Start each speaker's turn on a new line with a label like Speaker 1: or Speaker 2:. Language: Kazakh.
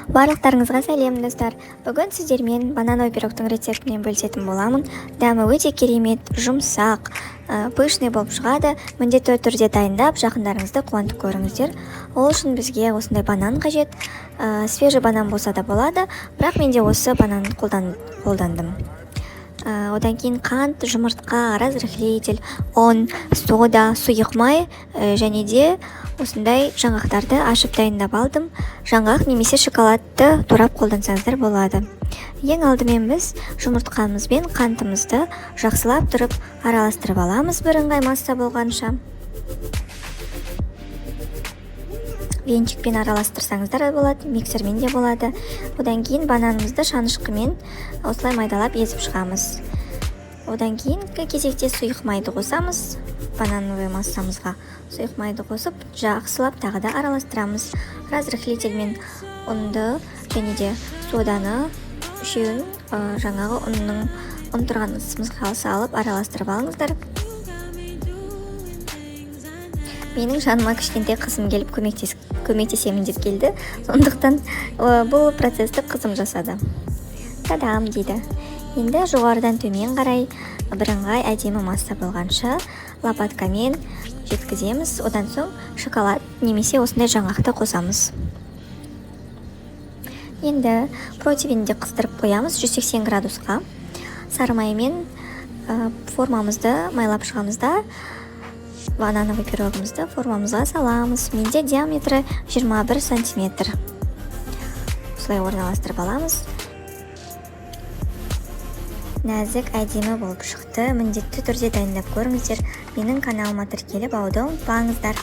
Speaker 1: Барлықтарыңызға сәлем, достар! Бүгін сіздермен банановый пирогтың рецептімен бөлісетін боламын. Дәмі өте керемет, жұмсақ, пышный болып шығады. Міндетті түрде дайындап, жақындарыңызды қуантып көріңіздер. Ол үшін бізге осындай банан қажет. Свежий банан болса да болады, бірақ менде осы банан қолдандым. Одан кейін қант, жұмыртқа, разрыхлитель, ұн, сода, сұйық май және де осындай жаңғақтарды ашып дайындап алдым. Жаңғақ немесе шоколадты турап қолдансаңыздар болады. Ең алдымен біз жұмыртқамыз бен қантымызды жақсылап тұрып араластырып аламыз, бірыңғай масса болғанша. Венчикпен араластырсаңыздар да болады, миксермен де болады. Одан кейін бананымызды шанышқымен осылай майдалап езіп шығамыз. Одан кейін кезекте сұйық майды қосамыз. Банановый массамызға сұйық майды қосып, жақсылап тағы да араластырамыз. Разрыхлитель мен ұнды және де соданы, үшеуін жаңағы ұнның, ұн тұрған ыдысымызға салып, араластырып алыңыздар. Менің жаныма кішкентай қызым келіп, көмектесемін деп келді, сондықтан бұл процесті қызым жасады. Тадам дейді. Енді жоғарыдан төмен қарай бірыңғай әдемі масса болғанша лопаткамен жеткіземіз. Одан соң шоколад немесе осындай жаңғақты қосамыз. Енді противеньде қыздырып қоямыз 180 градусқа. Сары маймен формамызды майлап шығамыз да, банановый пирогымызды формамызға саламыз. Менде диаметрі 21 сантиметр. Осылай орналастырып аламыз. Нәзік, әдемі болып шықты. Міндетті түрде дайындап көріңіздер. Менің каналыма тіркеліп алуды ұмытпаңыздар.